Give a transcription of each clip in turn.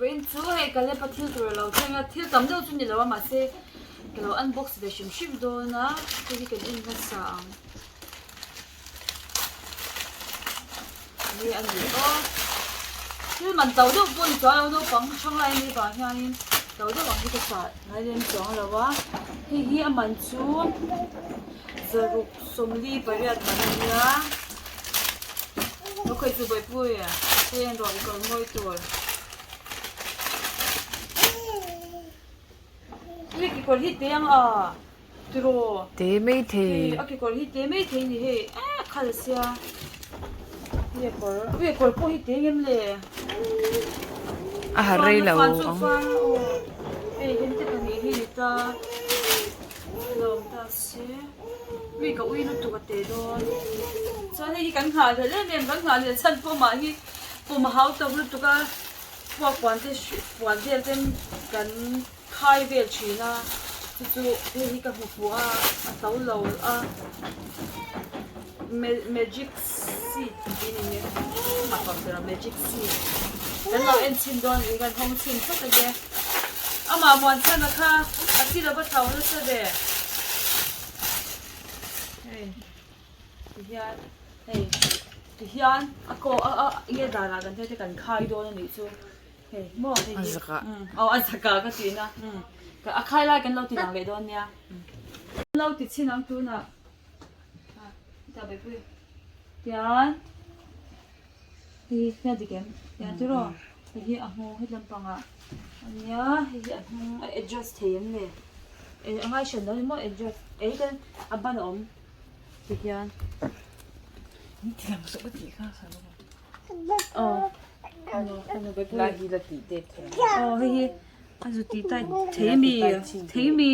Vawiin chu hei ka lepa thil tur a lo thleng a, thil tam deuh chu ni lo a mahse ka lo unbox ve hrim hrim dawn a, hei hi kan en hmasa ang. Hei a ni aw, thil man to deuh pawh ni chuang lo naupang hrang lai a nih vang hianin to deuh ang hi ka chah ngai lem chuang lo a, hei hi a man chu zaruk 48 man a nia lo khawih chu bawihpui hei an rawn kawr mawi tur ui kekawr hi te ang a tiraw te mai thei a kekawr hi te mai thei ni hei eh khal sia ui a kawr ui a kawr pawh hi te ngem le a ha rei lo ang hei heng te pahnih hi ni ta lawm ta se Mi ka ui lutuk a te dawn. Chuan hei hi kan nghah hlelh em em, kan nghah hlelh chhan pawh mah hi pum a hau tak lutuk a, puak puan te puan vel ten kan khai vel thin a, chu chu hei hi ka hmu fuh a, a to lo a, magic seed tih a ni nghe, a fak ber a magic seed kan lo en chhin dawn a nih hi kan hawng chhin phawt a nia. Amah Muanchhana kha a chi lova thau nasa ve. Hei tihian hei tihian a kaw a a nge danah kan hriat te kan khai dawn a nih chu hei maw hei hi aw a zaka ka tihna a khai lai kan lo ti lang leh dawn nia kan lo ti chhin ang tunah hetah beihpui tian. Hei hi a dik em? Tiang chu rawh hei hi a nghawng heti lampangah a nia hei hi a hnung a adjust thei em le eh a ngai hran lo ni maw adjust eh heti a ban a awm ti hian aw aw hei hi. A zu tih tai thei mi thei mi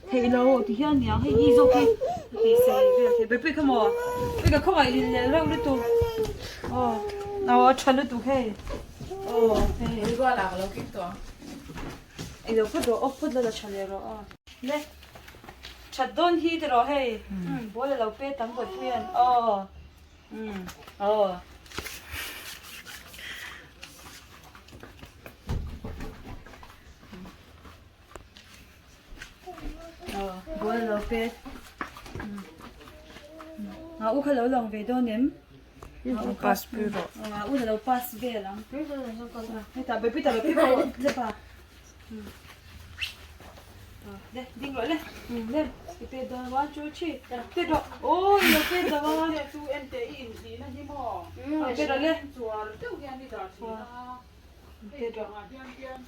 theih lo ti hian niang hei hi zawk hi a tih sei vel thei bepui kha maw hei ka khawngaih lil lel reuh lutuk aw aw a tha lutuk hei aw hei ei lo phawt rawh aw phawt la la tha leh rawh aw le that dawn hi ti rawh hei ball a lo pe tam bawihpui an aw aw. Ball lo pet a u kha lo lang ve dawn em u pass pui rawh a u lo pass vel ang hetah baby ta baby pawh lepa le ding rawh le le i pet dawn 1 2 3 pet rawh aw i lo pet lo a chu en teh i inhlihna hi maw pet rawh le chuar deuh hian i dah thin a hei vangah hian hian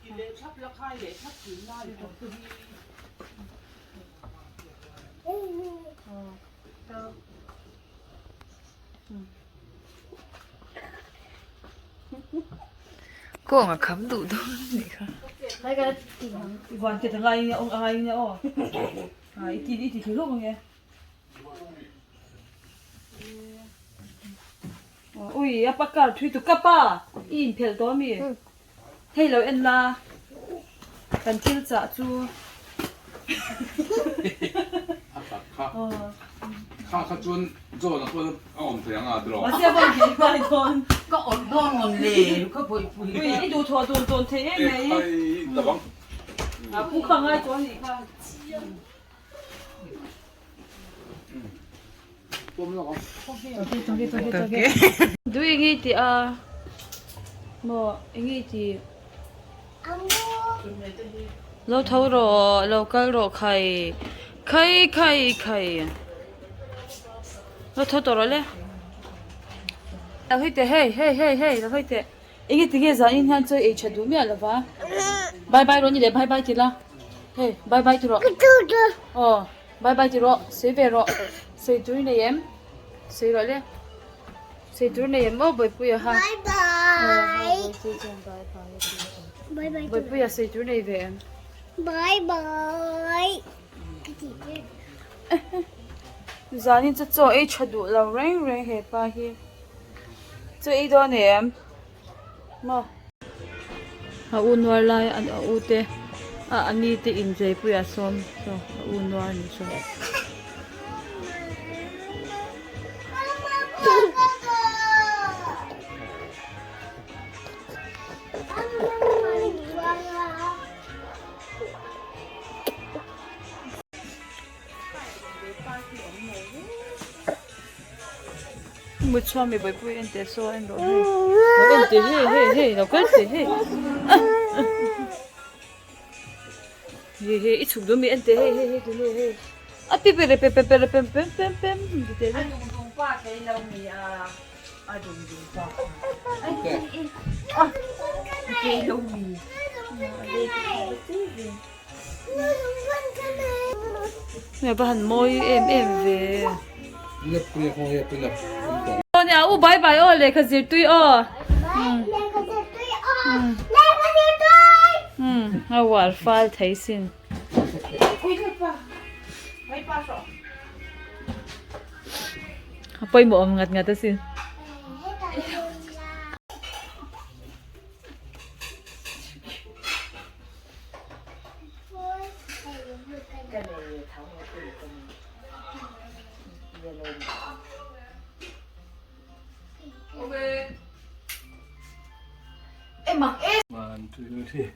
i leh thap la khai leh thap thin la i kawr te hi. Kawng a kham duh dawn a nih kha. Van tet a ngai a ngai nia aw. I ti i ti thei hlawk ang e. Ui a pa car thui tu ka pa i inphelh tawh ami? Hei lo en la kan thil chah chu. A tak kha kha kha chuan John a pawn a awm thei ang a draw. Mahse a pawn thei ngai dawn. Ka awrh dawn rawn le ka bawihpui. Ui i duhthawh dun tawn thei em mai. Ekhai ta bang. A pu kha ngai tawh a nih kha. Duh eng i tih a maw eng i tih lo tho rawh lo kal rawh khai khai khai khai lo tho tawh rawh le lo hawi teh hei hei hei hei lo hawi teh eng i ti nge zan in hian chaw ei tha duh miah lo va bye bye rawh ni le bye bye ti la hei bye bye ti rawh aw. Bye bye ti rawh, sawi ve rawh, sawi tur nei em? Sawi rawh le, sawi tur nei em aw Bawihpuia ha. Bye bye. Bye bye. Bawihpuia sawi tur nei ve em? Bye bye. Zanin chu chaw ei tha duh lo reng reng he pa hi. Chaw ei dawn em? Maw? A u nuar lai a u te a a ni te inchei pui a sawm saw a u nuar ni saw. Mut chhuak mi bawihpui en teh saw en rawh hei. Lo en teh hei hei hei lo kal teh hei. Hei hei i chhuk duh mi en teh hei hei hei tu nge hei. A pi pere pe pe pere pem pem pem pem ti teh A dung dung pa thei lo mi a. A dung dung pa. A thei lo mi. Nge va han mawi em em ve. Aw nia u bye bye aw lehkha zirtui aw. A uar fal thei sin. A pawimawh awm ngat ngat asin. One, two, three.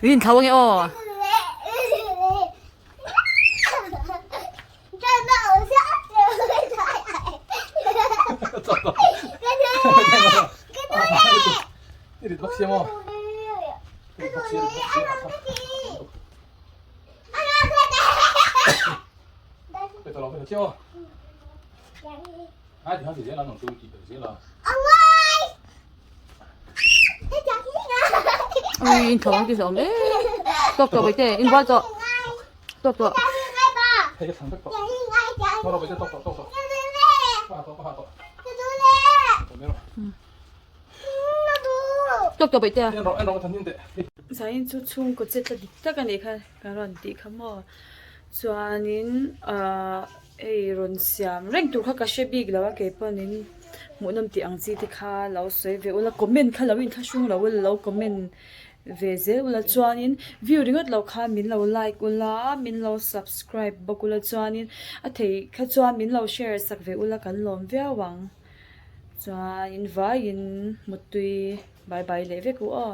Rin thau ange aw. Ui, in thau ang ti hlawm e. Tawk tawh baite, in bual tawh. Tawk tawh. Tawk tawh baite. Zain chu chhungkaw che tla dik tak a nih kha ka rawn tih kha maw. Chuanin ahh hei rawn siam reng tur kha ka hre bik lo a keipawhin hmuhnawm tih ang chi te kha lo sawi ve ula comment kha lo inthlahrung lo ula lo comment ve zel ula chuanin view ringawt loh khan min lo like ula min lo subscribe bawk ula chuanin a theih kha chuan min lo share sak ve ula kan lawm viau ang chuanin vaiin mutui bye bye leh vek u aw.